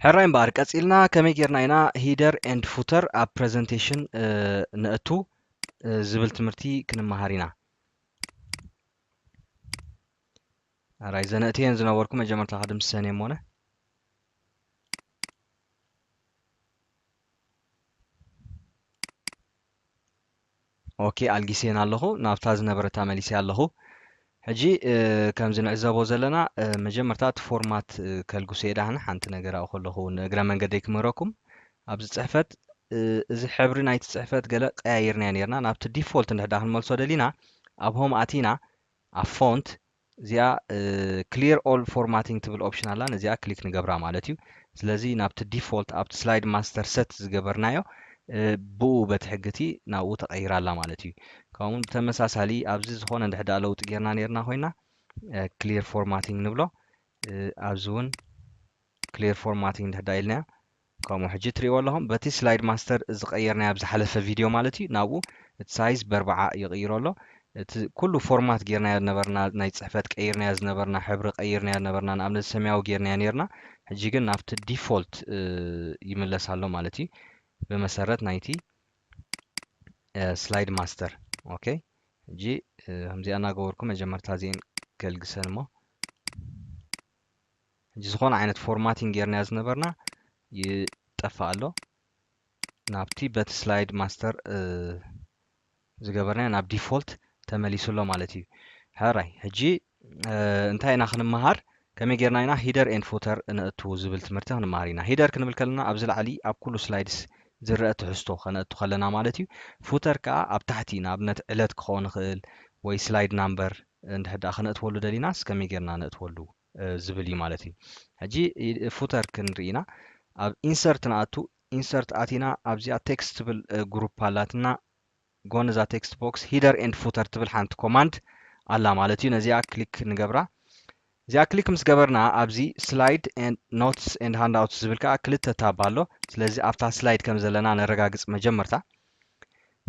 ሕራይ እምበኣር፣ ቀጺልና ከመይ ጌርና ኢና header and footer ኣብ presentation ነእቱ ዝብል ትምህርቲ ክንመሃር ኢና። ሕራይ፣ ዘነእትየን ዝነበርኩ መጀመርታ ክድምስሰን እየ እሞነ። ኦኬ፣ ኣልጊሰን ኣለኹ፣ ናብታ ዝነበረታ መሊሰ ኣለኹ። ሕጂ ከምዚ ንዕዘቦ ዘለና፣ መጀመርታ እቲ ፎርማት ከልግሶ እየ ዳህና ሓንቲ ነገር ኣብኡ ከለኹ ንእግረ መንገደይ ክምህረኩም። ኣብዚ ጽሕፈት፣ እዚ ሕብሪ ናይቲ ጽሕፈት ገለ ቀያይርናዮ ነርና። ናብቲ ዲፎልት እንድሕዳ ክንመልሶ ደሊና፣ ኣብ ሆም ኣቲና፣ ኣብ ፎንት፣ እዚኣ clear all formatting ትብል ኦፕሽን ኣላ፣ ነዚኣ ክሊክ ንገብራ ማለት እዩ። ስለዚ ናብቲ ዲፎልት ኣብቲ ስላይድ ማስተር ሰት ዝገበርናዮ፣ ብኡ በቲ ሕግቲ ናብኡ ተቐይራ ኣላ ማለት እዩ። ከምኡ ብተመሳሳሊ ኣብዚ ዝኾነ እንድሕዳ ለውጢ ጌርና ነርና ኮይና፣ clear formatting ንብሎ። ኣብዚ እውን clear formatting እንድሕዳ ኢልናዮ፣ ከምኡ ሕጂ ትሪእዎ ኣለኹም፣ በቲ ስላይድ ማስተር ዝቐየርናዮ ኣብ ዝሓለፈ ቪድዮ ማለት እዩ፣ ናብኡ እቲ ሳይዝ በርብዓ ይቕይሮ ኣሎ። እቲ ኩሉ ፎርማት ጌርናዮ ዝነበርና፣ ናይ ጽሕፈት ቀይርናዮ ዝነበርና፣ ሕብሪ ቀይርናዮ ዝነበርና፣ ንኣብነት ሰማያዊ ጌርናዮ ነርና፣ ሕጂ ግን ናብቲ ዲፎልት ይምለስ ኣሎ ማለት እዩ፣ ብመሰረት ናይቲ ስላይድ ማስተር። ኦኬ፣ ሕጂ ከምዚኣ እናገበርኩ መጀመርታ እዚአን ከልግሰን እሞ፣ ሕጂ ዝኾነ ዓይነት ፎርማቲንግ ጌርናዮ ዝነበርና ይጠፍእ ኣሎ። ናብቲ በቲ ስላይድ ማስተር ዝገበርናዮ ናብ ዲፎልት ተመሊሱ ኣሎ ማለት እዩ። ሕራይ፣ ሕጂ እንታይ ኢና ክንመሃር? ከመይ ጌርና ኢና header and footer ነእቱ ዝብል ትምህርቲ ክንመሃር ኢና። ሂደር ክንብል ከለና ኣብዚ ላዕሊ ኣብ ኩሉ ስላይድስ ዝረአ ትሕዝቶ ከነእቱ ከለና ማለት እዩ። ፉተር ከኣ ኣብ ታሕቲ፣ ንኣብነት ዕለት ክኸውን ይኽእል ወይ ስላይድ ናምበር እንድሕር ደኣ ከነእትወሉ ደሊናስ ከመይ ጌርና ነእትወሉ ዝብል እዩ ማለት እዩ። ሕጂ ፉተር ክንርኢ ኢና። ኣብ ኢንሰርት ንኣቱ። ኢንሰርት ኣቲና ኣብዚኣ ቴክስት ትብል ግሩፕ ኣላትና። ጎን እዛ ቴክስት ቦክስ header and footer ትብል ሓንቲ ኮማንድ ኣላ ማለት እዩ። ነዚኣ ክሊክ ንገብራ። እዚኣ ክሊክ ምስ ገበርና ኣብዚ ስላይድ and notes and handouts ዝብል ከዓ ክልተ ታብ ኣሎ። ስለዚ ኣብታ ስላይድ ከም ዘለና ነረጋግጽ መጀመርታ።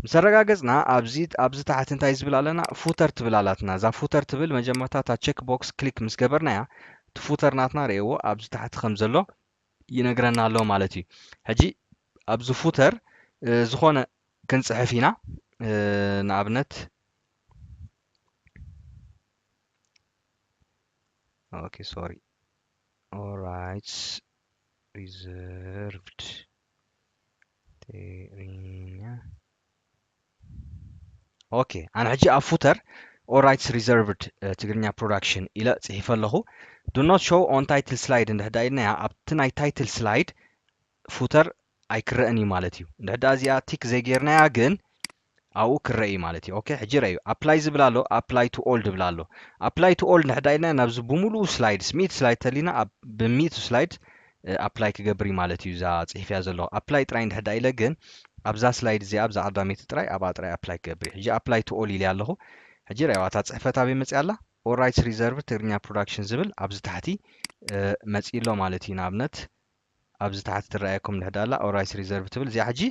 ምስ ኣረጋገጽና ኣብዚ ኣብዚ ታሕቲ እንታይ ዝብል ኣለና? ፉተር ትብል ኣላትና። እዛ ፉተር ትብል መጀመርታ እታ ቸክ ቦክስ ክሊክ ምስ ገበርናያ እቲ ፉተር ናትና ርእይዎ ኣብዚ ታሕቲ ከም ዘሎ ይነግረና ኣሎ ማለት እዩ። ሕጂ ኣብዚ ፉተር ዝኾነ ክንጽሕፍ ኢና። ንኣብነት ኦኬ፣ ሶሪ፣ all rights reserved ትግርኛ። ኦኬ፣ ኣነ ሕጂ ኣብ ፉተር all rights reserved ትግርኛ production ኢለ ጽሒፈ ኣለኹ። Do not show on title slide እንድሕዳ ኢልናያ ኣብቲ ናይ ታይትል ስላይድ ፉተር ኣይክረእን እዩ ማለት እዩ። እንድሕዳ እዚኣ ቲክ ዘይጌርናያ ግን ኣብኡ ክረአ እዩ ማለት እዩ። ኦኬ፣ ሕጂ ረእዩ። ኣፕላይ ዝብል ኣሎ፣ ኣፕላይ ቱ ኦል ዝብል ኣሎ። ኣፕላይ ቱ ኦል እንድሕዳ ኢልና ናብዚ ብምሉኡ ስላይድስ፣ ሚእቲ ስላይድ ተሊና ኣብ ብሚእቲ ስላይድ ኣፕላይ ክገብር እዩ ማለት እዩ። እዛ ጽሒፍያ ዘለኹ ኣፕላይ ጥራይ እንድሕዳ ኢለ ግን ኣብዛ ስላይድ እዚኣ ኣብዛ ቀዳመይቲ ጥራይ ኣብኣ ጥራይ ኣፕላይ ክገብር እዩ። ሕጂ ኣፕላይ ቱ ኦል ኢለ ኣለኹ። ሕጂ ረእዋ እታ ጽሕፈት ኣበይ መጽያ ኣላ? All rights reserved ትግርኛ production ዝብል ኣብዚ ታሕቲ መጽዩ ኣሎ ማለት እዩ። ንኣብነት ኣብዚ ታሕቲ ትረኣየኩም እንድሕዳ ኣላ all rights reserved ትብል እዚኣ ሕጂ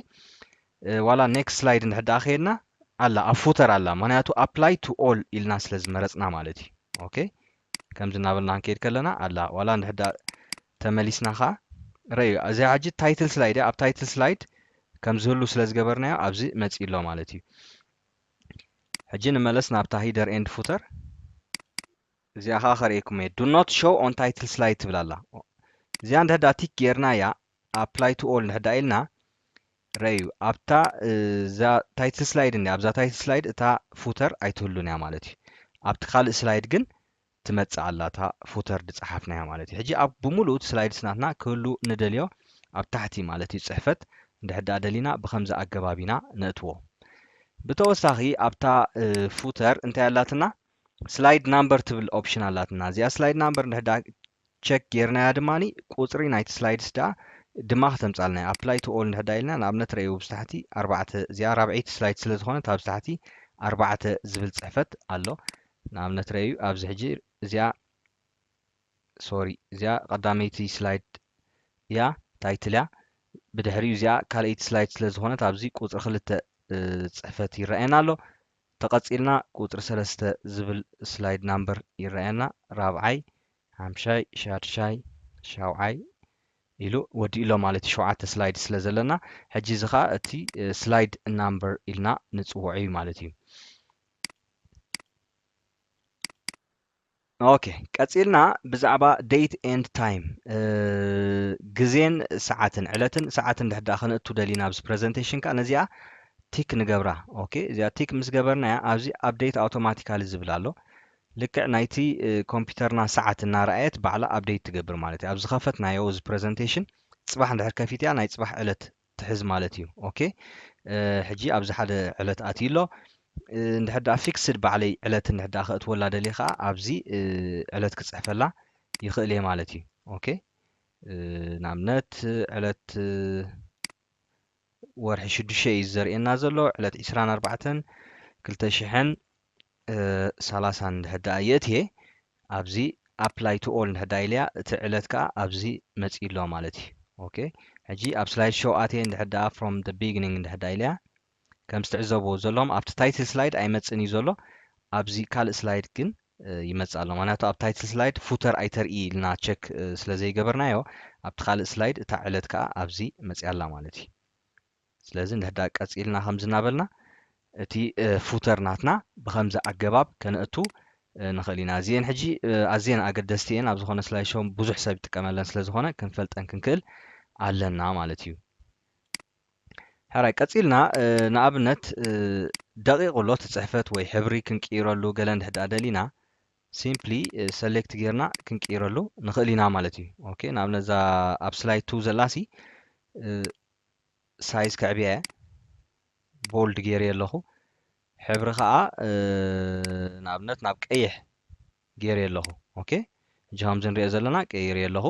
ዋላ ኔክስት ስላይድ እንድሕዳ ከየድና ኣላ ኣብ ፉተር ኣላ፣ ምክንያቱ ኣፕላይ ቱ ኦል ኢልና ስለ ዝመረጽና ማለት እዩ። ኦኬ፣ ከምዚ እናበልና ክንከይድ ከለና ኣላ ዋላ እንድሕዳ ተመሊስና ከዓ ረዩ እዚኣ ሕጂ ታይትል ስላይድ እያ። ኣብ ታይትል ስላይድ ከም ዝህሉ ስለ ዝገበርናዮ ኣብዚ መጺእ ኣሎ ማለት እዩ። ሕጂ ንመለስ ናብታ header and footer። እዚኣ ከዓ ከርእየኩም እየ። Do not show on title slide ትብል ኣላ። እዚኣ እንድሕዳ ቲክ ጌርና እያ ኣፕላይ ቱ ኦል እንድሕዳ ኢልና ረዩ ኣብታ እዛ ታይትል ስላይድ እንዲ ኣብዛ ታይትል ስላይድ እታ ፉተር ኣይትህሉን እያ ማለት እዩ። ኣብቲ ካልእ ስላይድ ግን ትመጽእ ኣላ እታ ፉተር ዝጸሓፍናያ ማለት እዩ። ሕጂ ኣብ ብምሉኡ እቲ ስላይድስ ናትና ክህሉ ንደልዮ ኣብ ታሕቲ ማለት እዩ ጽሕፈት እንድሕዳ ደሊና ብከምዚ ኣገባብ ኢና ነእትዎ። ብተወሳኺ ኣብታ ፉተር እንታይ ኣላትና? ስላይድ ናምበር ትብል ኦፕሽን ኣላትና። እዚኣ ስላይድ ናምበር እንድሕዳ ቸክ ጌርናያ ድማ ቁጽሪ ናይቲ ስላይድስ ደኣ ድማ ከተምጻልና እያ። ኣፕላይ ቱ ኦል እንድሕዳ ኢልና ንኣብነት ረእዩ ብዝታሕቲ ኣርባዕተ እዚኣ ራብዐይቲ ስላይድ ስለ ዝኾነት ኣብዚ ታሕቲ ኣርባዕተ ዝብል ጽሕፈት ኣሎ። ንኣብነት ረእዩ ኣብዚ ሕጂ እዚኣ ሶሪ እዚኣ ቀዳመይቲ ስላይድ እያ፣ ታይትል እያ። ብድሕሪኡ እዚኣ ካልኣይቲ ስላይድ ስለ ዝኾነት ኣብዚ ቁጽሪ ክልተ ጽሕፈት ይረኣየና ኣሎ። ተቐጺልና ቁጽሪ ሰለስተ ዝብል ስላይድ ናምበር ይረኣየና። ራብዓይ፣ ሓምሻይ፣ ሻድሻይ፣ ሻውዓይ፣ ኢሉ ወዲእሎ ማለት እዩ። ሸውዓተ ስላይድ ስለ ዘለና፣ ሕጂ እዚ ኸዓ እቲ ስላይድ ናምበር ኢልና ንፅውዖ እዩ ማለት እዩ። ኦኬ፣ ቀፂልና ብዛዕባ date and time፣ ግዜን ሰዓትን፣ ዕለትን ሰዓትን ድሕዳ ከነእቱ ደሊና ኣብዚ ፕረዘንቴሽን ከኣ ነዚኣ ቲክ ንገብራ። ኦኬ፣ እዚኣ ቲክ ምስ ገበርናያ ኣብዚ ኣፕዴት ኣውቶማቲካሊ ዝብል ኣሎ። ልክዕ ናይቲ ኮምፒውተርና ሰዓት እናረኣየት ባዕላ ኣፕዴት ትገብር ማለት እዩ። ኣብ ዝኸፈትናዮ እዚ ፕረዘንቴሽን፣ ፅባሕ እንድሕር ከፊትያ ናይ ፅባሕ ዕለት ትሕዝ ማለት እዩ። ኦኬ፣ ሕጂ ኣብዚ ሓደ ዕለት ኣትዩ ኣሎ። እንድሕር ደኣ ፊክስድ ባዕለይ ዕለት እንድሕር ደኣ ከእትወላ ደልየ ከዓ ኣብዚ ዕለት ክፅሕፈላ ይኽእል እየ ማለት እዩ። ኦኬ፣ ንኣብነት ዕለት ወርሒ ሽዱሽተ እዩ ዘርእየና ዘሎ፣ ዕለት ዕስራን ኣርባዕተን ክልተ ሽሕን ሰላሳን እንድሕር ደኣ የእትየ፣ ኣብዚ ኣፕላይ ቱ ኦል እንድሕር ደኣ ኢለያ፣ እቲ ዕለት ከዓ ኣብዚ መፂኡ ኣሎ ማለት እዩ። ኦኬ፣ ሕጂ ኣብ ስላይድ ሾው ኣትየ እንድሕር ደኣ from the beginning እንድሕር ደኣ ኢለያ፣ ከም ትዕዘብዎ ዘለኹም ኣብቲ ታይትል ስላይድ ኣይመፅእን እዩ ዘሎ፣ ኣብዚ ካልእ ስላይድ ግን ይመፅእ ኣሎ። ምክንያቱ ኣብ ታይትል ስላይድ ፉተር ኣይተርኢ ኢልና ቸክ ስለ ዘይገበርናዮ፣ ኣብቲ ካልእ ስላይድ እታ ዕለት ከዓ ኣብዚ መፅያ ኣላ ማለት እዩ። ስለዚ እንድሕር ደኣ ቀፂልና ከምዚ እናበልና እቲ ፉተር ናትና ብኸምዚ ኣገባብ ከነእቱ ንኽእል ኢና። እዚአን ሕጂ ኣዝየን ኣገደስቲ እየን። ኣብ ዝኾነ ስላይድ ሾው ብዙሕ ሰብ ይጥቀመለን ስለ ዝኾነ ክንፈልጠን ክንክእል ኣለና ማለት እዩ። ሕራይ ቀፂልና ንኣብነት ደቂቑ ኣሎ እቲ ፅሕፈት ወይ ሕብሪ ክንቅይረሉ ገለ እንድሕር ደኣ ደሊና ሲምፕሊ ሰሌክት ጌርና ክንቅይረሉ ንኽእል ኢና ማለት እዩ። ኦኬ፣ ንኣብነት እዛ ኣብ ስላይድ ቱ ዘላሲ ሳይዝ ከዕብያ እየ፣ ቦልድ ገይረ ኣለኹ። ሕብሪ ከዓ ንኣብነት ናብ ቀይሕ ገይረ ኣለኹ። ኦኬ፣ ሕጂ ከምዚ ንሪኦ ዘለና ቀይረ ኣለኹ።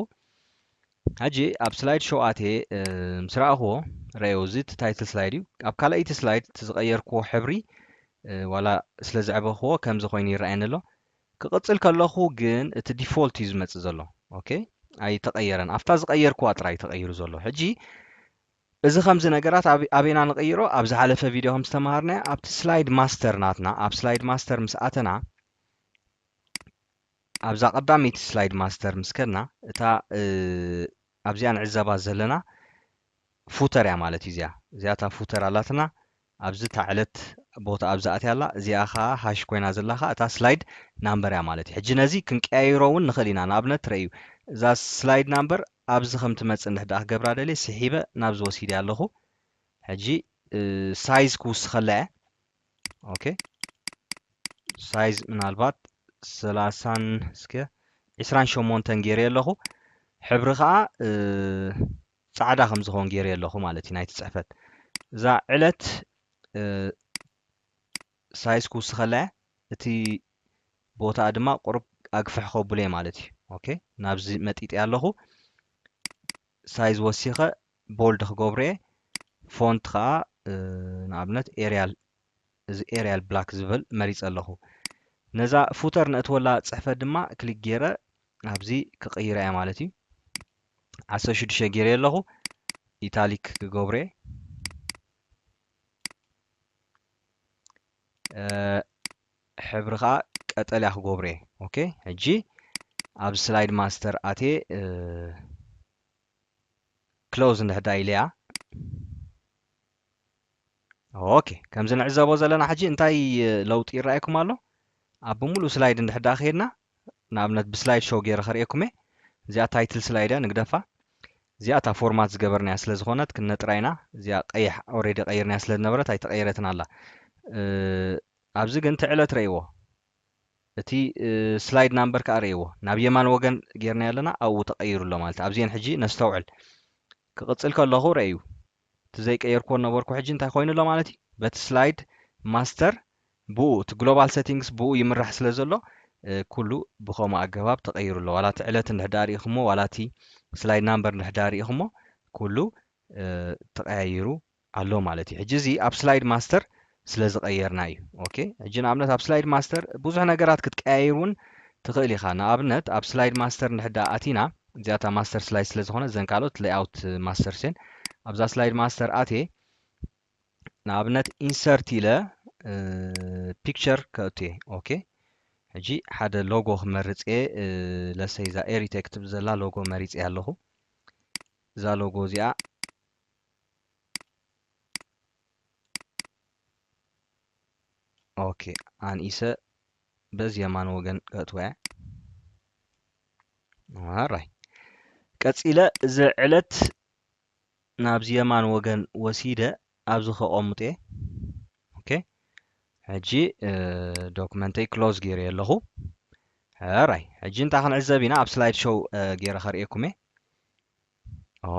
ሕጂ ኣብ ስላይድ ሾው ኣትየ ምስ ረኣኽዎ፣ ረኣዩ፣ እዚ እቲ ታይትል ስላይድ እዩ። ኣብ ካልኣይቲ ስላይድ እቲ ዝቐየርክዎ ሕብሪ ዋላ ስለ ዘዕበኽዎ ከምዚ ኮይኑ ይረኣየኒ ኣሎ። ክቕጽል ከለኹ ግን እቲ ዲፎልት እዩ ዝመጽእ ዘሎ። ኦኬ፣ ኣይተቐየረን። ኣብታ ዝቐየርክዋ ጥራይ ተቐይሩ ዘሎ። ሕጂ እዚ ከምዚ ነገራት ኣበ-፣ ኣበይና ንቐይሮ? ኣብ ዝሓለፈ ቪድዮ ከም ዝተምሃርናዮ ኣብቲ ስላይድ ማስተር ናትና፣ ኣብ ስላይድ ማስተር ምስ ኣተና፣ ኣብዛ ቀዳመይቲ ስላይድ ማስተር ምስ ከድና፣ እታ ኣብዚኣ ንዕዘባ ዘለና ፉተር እያ ማለት እዩ። እዚኣ እዚኣ እታ ፉተር ኣላትና ኣብዚ እታ ዕለት ቦታ ኣብዚ ኣትያ ኣላ። እዚኣ ኸዓ ሃሽ ኮይና ዘላ ኸዓ እታ ስላይድ ናምበር እያ ማለት እዩ። ሕጂ ነዚ ክንቀያይሮ እውን ንኽእል ኢና። ንኣብነት ትረእዩ እዛ ስላይድ ናምበር ኣብዚ ከም ትመፅእ እንድሕር ደኣ ክገብራ ደልየ ስሒበ ናብዚ ወሲደ ኣለኹ። ሕጂ ሳይዝ ክውስኸላ እየ። ኦኬ፣ ሳይዝ ምናልባት ሰላሳን እስከ ዒስራን ሸሞንተን ገይረ ኣለኹ። ሕብሪ ከዓ ፃዕዳ ከም ዝኸውን ገይረ ኣለኹ ማለት እዩ። ናይቲ ፅሕፈት እዛ ዕለት ሳይዝ ክውስኸላ እየ። እቲ ቦታ ድማ ቁሩብ ኣግፍሕ ከብሎ እየ ማለት እዩ። ኦኬ፣ ናብዚ መጢጠ ኣለኹ። ሳይዝ ወሲኸ ቦልድ ክገብሮ እየ። ፎንት ከዓ ንኣብነት ኤርያል፣ እዚ ኤርያል ብላክ ዝብል መሪፀ ኣለኹ። ነዛ ፉተር ነእትወላ ፅሕፈት ድማ ክሊክ ገይረ ኣብዚ ክቕይራ እየ ማለት እዩ። ዓሰርተ ሽዱሽተ ገይረ ኣለኹ። ኢታሊክ ክገብሮ እየ። ሕብሪ ከዓ ቀጠልያ ክገብሮ እየ። ኦኬ፣ ሕጂ ኣብ ስላይድ ማስተር ኣትየ ክሎዝ እንድሕዳ ኢለያ። ኦኬ፣ ከምዚ ንዕዘቦ ዘለና ሕጂ እንታይ ለውጢ ይረኣየኩም ኣሎ? ኣብ ብምሉእ ስላይድ እንድሕዳ ከይድና፣ ንኣብነት ብስላይድ ሾው ገይረ ከርእየኩም እየ። እዚኣ ታይትል ስላይድ እያ፣ ንግደፋ። እዚኣ እታ ፎርማት ዝገበርናያ ስለ ዝኾነት ክንነጥራ ኢና። እዚኣ ቀይሕ ኦሬዲ ቀይርናያ ስለ ዝነበረት ኣይተቐየረትን ኣላ። ኣብዚ ግን እቲ ዕለት ረእይዎ። እቲ ስላይድ ናምበር ከኣ ረእይዎ። ናብ የማን ወገን ጌርናዮ ኣለና፣ ኣብኡ ተቐይሩ ኣሎ ማለት እዩ። ኣብዚአን ሕጂ ነስተውዕል። ክቕጽል ከለኹ ረእዩ። እቲ ዘይቀየርክዎ ነበርኩ ሕጂ እንታይ ኮይኑ ኣሎ ማለት እዩ? በቲ ስላይድ ማስተር ብኡ፣ እቲ ግሎባል ሴቲንግስ ብኡ ይምራሕ ስለ ዘሎ፣ ኩሉ ብኸምኡ ኣገባብ ተቐይሩ ኣሎ። ዋላ እቲ ዕለት እንድሕዳ ርኢኹሞ፣ ዋላ እቲ ስላይድ ናምበር እንድሕዳ ርኢኹሞ፣ ኩሉ ተቐያይሩ ኣሎ ማለት እዩ። ሕጂ እዚ ኣብ ስላይድ ማስተር ስለ ዝቐየርና እዩ። ኦኬ፣ ሕጂ ንኣብነት ኣብ ስላይድ ማስተር ብዙሕ ነገራት ክትቀያይር እውን ትኽእል ኢኻ። ንኣብነት ኣብ ስላይድ ማስተር እንድሕዳ ኣቲና፣ እዚኣታ ማስተር ስላይድ ስለ ዝኾነ እዘን ካልኦት ሌይኣውት ማስተር ሴን ኣብዛ ስላይድ ማስተር ኣትየ ንኣብነት ኢንሰርት ኢለ ፒክቸር ከእቱ እየ። ኦኬ፣ ሕጂ ሓደ ሎጎ ክመርፅ እየ። ለሰይ እዛ ኤሪቴክ ትብል ዘላ ሎጎ መሪፀ ኣለኹ። እዛ ሎጎ እዚኣ ኦኬ ኣንኢሰ በዚ የማን ወገን ከእትወያ። ኣራይ ቀጺለ እዚ ዕለት ናብዚ የማን ወገን ወሲደ ኣብዚ ከቐምጥ እየ። ኦኬ ሕጂ ዶክመንተይ ክሎዝ ገይረ ኣለኹ። ኣራይ ሕጂ እንታይ ክንዕዘብ ኢና? ኣብ ስላይድ ሾው ገይረ ከርእየኩም እየ።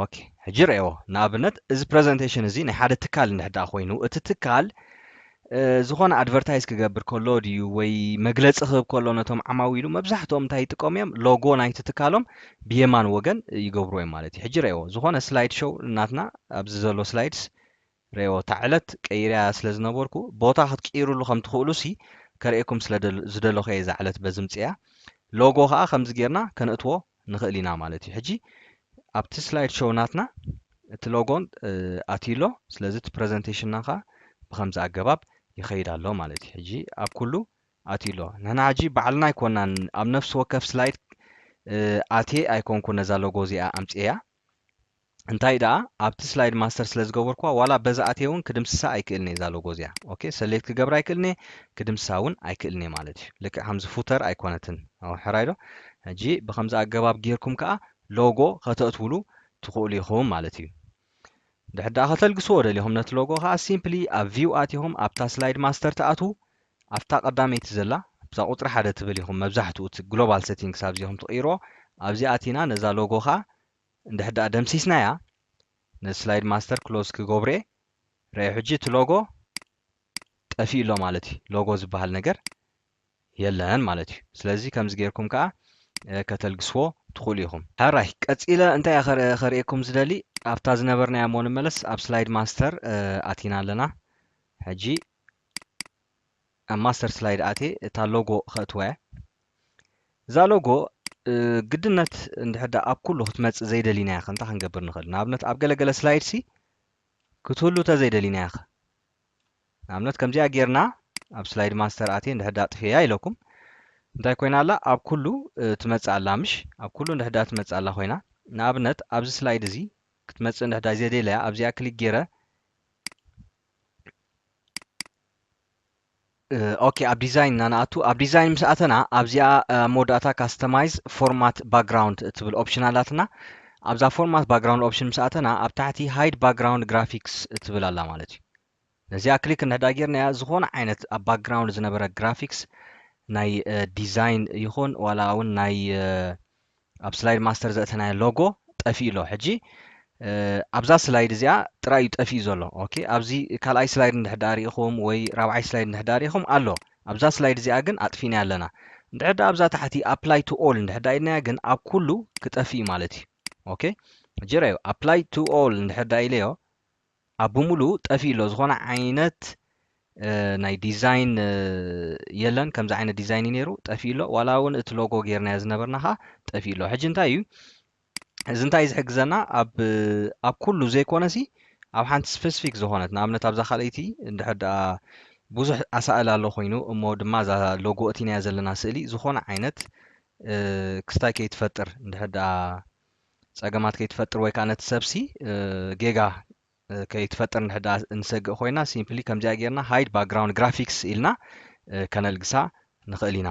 ኦኬ ሕጂ ርእዎ። ንኣብነት እዚ ፕረዘንቴሽን እዚ ናይ ሓደ ትካል እንድሕር ደኣ ኮይኑ እቲ ትካል ዝኾነ ኣድቨርታይዝ ክገብር ከሎ ድዩ ወይ መግለፂ ክህብ ከሎ ነቶም ዓማዊሉ መብዛሕትኦም እንታይ ይጥቀሙ እዮም? ሎጎ ናይቲ ትካሎም ብየማን ወገን ይገብሩ እዮም ማለት እዩ። ሕጂ ርእዎ ዝኾነ ስላይድ ሾው ናትና ኣብዚ ዘሎ ስላይድስ ርእዎ እታ ዕለት ቀይርያ ስለ ዝነበርኩ ቦታ ክትቅይሩሉ ከም ትኽእሉ ሲ ከርእየኩም ስለ ዝደለኹ እየ እዛ ዕለት በዚ ምፅያ። ሎጎ ከዓ ከምዚ ጌርና ከነእትዎ ንኽእል ኢና ማለት እዩ። ሕጂ ኣብቲ ስላይድ ሾው ናትና እቲ ሎጎን ኣትዩ ኣሎ። ስለዚ እቲ ፕረዘንቴሽንና ከዓ ብከምዚ ኣገባብ ይኸይድ ኣሎ ማለት እዩ። ሕጂ ኣብ ኩሉ ኣትዩ ኣሎ። ንሕና ሕጂ ባዕልና ኣይኮናን ኣብ ነፍሲ ወከፍ ስላይድ ኣትየ ኣይኮንኩ ነዛ ሎጎ እዚኣ ኣምፅያ። እንታይ ደኣ ኣብቲ ስላይድ ማስተር ስለ ዝገበርኩዋ ዋላ በዛ ኣትየ እውን ክድምስሳ ኣይክእልን እየ እዛ ሎጎ እዚኣ። ኦኬ ሰሌክት ክገብር ኣይክእልን እየ ክድምስሳ እውን ኣይክእልን እየ ማለት እዩ። ልክዕ ከምዚ ፉተር ኣይኮነትን። ሕራይ ዶ? ሕጂ ብከምዚ ኣገባብ ጌርኩም ከዓ ሎጎ ከተእትውሉ ትኽእሉ ኢኹም ማለት እዩ። ድሕር ደኣ ከተልግስዎ ደሊኹም ነቲ ሎጎ ከዓ ሲምፕሊ ኣብ ቪው ኣቲኹም ኣብታ ስላይድ ማስተር ትኣትዉ ኣብታ ቀዳመይቲ ዘላ ኣብዛ ቁፅሪ ሓደ ትብል ኢኹም መብዛሕትኡ እቲ ግሎባል ሴቲንግስ ኣብዚ ኢኹም ትቕይርዎ። ኣብዚ ኣቲና ነዛ ሎጎ ከዓ እንድሕር ደኣ ደምሲስናያ ነዚ ስላይድ ማስተር ክሎዝ ክገብርየ ረዮ። ሕጂ እቲ ሎጎ ጠፊኡ ኣሎ ማለት እዩ። ሎጎ ዝበሃል ነገር የለን ማለት እዩ። ስለዚ ከምዚ ጌርኩም ከዓ ከተልግስዎ ትኽእሉ ኢኹም። ሕራይ ቀፂለ እንታይ ከርእየኩም ዝደሊ ኣብታ ዝነበርናያ እሞ ንመለስ ኣብ ስላይድ ማስተር ኣቲና ኣለና። ሕጂ ኣብ ማስተር ስላይድ ኣትየ እታ ሎጎ ከእትወያ። እዛ ሎጎ ግድነት እንድሕር ደኣ ኣብ ኩሉ ክትመፅእ ዘይደሊናያ ከ እንታይ ክንገብር ንኽእል? ንኣብነት ኣብ ገለገለ ስላይድ ሲ ክትህሉ ተዘይደሊናያ ከ? ንኣብነት ከምዚኣ ጌርና ኣብ ስላይድ ማስተር ኣትየ እንድሕር ደኣ ኣጥፍያ ኢለኩም እንታይ ኮይና ኣላ? ኣብ ኩሉ ትመፅእ ኣላ ምሽ? ኣብ ኩሉ እንድሕር ደኣ ትመፅእ ኣላ ኮይና ንኣብነት ኣብዚ ስላይድ እዚ ክትመፅእ እንድሕር ደኣ ዘይደለያ ኣብዚኣ ክሊክ ጌረ ኦኬ ኣብ ዲዛይን ኢና ንኣቱ። ኣብ ዲዛይን ምስ ኣተና ኣብዚኣ መወዳእታ ካስተማይዝ ፎርማት ባክግራውንድ እትብል ኦፕሽን ኣላትና። ኣብዛ ፎርማት ባክግራውንድ ኦፕሽን ምስ ኣተና ኣብ ታሕቲ ሃይድ ባክግራውንድ ግራፊክስ እትብል ኣላ ማለት እዩ። ነዚኣ ክሊክ እንድሕዳ ጌርናያ ዝኾነ ዓይነት ኣብ ባክግራውንድ ዝነበረ ግራፊክስ ናይ ዲዛይን ይኹን ዋላ እውን ናይ ኣብ ስላይድ ማስተር ዘእተናዮ ሎጎ ጠፊኡ ኣሎ። ሕጂ ኣብዛ ስላይድ እዚኣ ጥራይ እዩ ጠፊኡ ዘሎ። ኦኬ ኣብዚ ካልኣይ ስላይድ እንድሕር ደኣ ሪኢኹም ወይ ራብዓይ ስላይድ እንድሕር ደኣ ሪኢኹም ኣሎ። ኣብዛ ስላይድ እዚኣ ግን ኣጥፊእናያ ኣለና። እንድሕር ደኣ ኣብዛ ታሕቲ ኣፕላይ ቱ ኦል እንድሕር ደኣ ኢልናያ ግን ኣብ ኩሉ ክጠፍእ እዩ ማለት እዩ። ኦኬ ሕጂ ራዩ ኣፕላይ ቱ ኦል እንድሕር ደኣ ኢለዮ ኣብ ብምሉኡ ጠፊኡ ኣሎ። ዝኾነ ዓይነት ናይ ዲዛይን የለን። ከምዚ ዓይነት ዲዛይን እዩ ነይሩ ጠፊኡ ኣሎ። ዋላ እውን እቲ ሎጎ ጌርናዮ ዝነበርና ከዓ ጠፊኡ ኣሎ። ሕጂ እንታይ እዩ እዚ እንታይ ዝሕግዘና ኣብ ኣብ ኩሉ ዘይኮነሲ ኣብ ሓንቲ ስፔሲፊክ ዝኾነት ንኣብነት ኣብዛ ካልኣይቲ እንድሕር ደኣ ብዙሕ ኣሳእል ኣሎ ኮይኑ እሞ ድማ እዛ ሎጎ እቲናያ ዘለና ስእሊ ዝኾነ ዓይነት ክስታይ ከይትፈጥር እንድሕር ደኣ ፀገማት ከይትፈጥር ወይ ከዓ ነቲ ሰብሲ ጌጋ ከይትፈጥር እንድሕር ደኣ እንሰግእ ኮይና ሲምፕሊ ከምዚኣ ጌርና ሃይድ ባክግራውንድ ግራፊክስ ኢልና ከነልግሳ ንኽእል ኢና።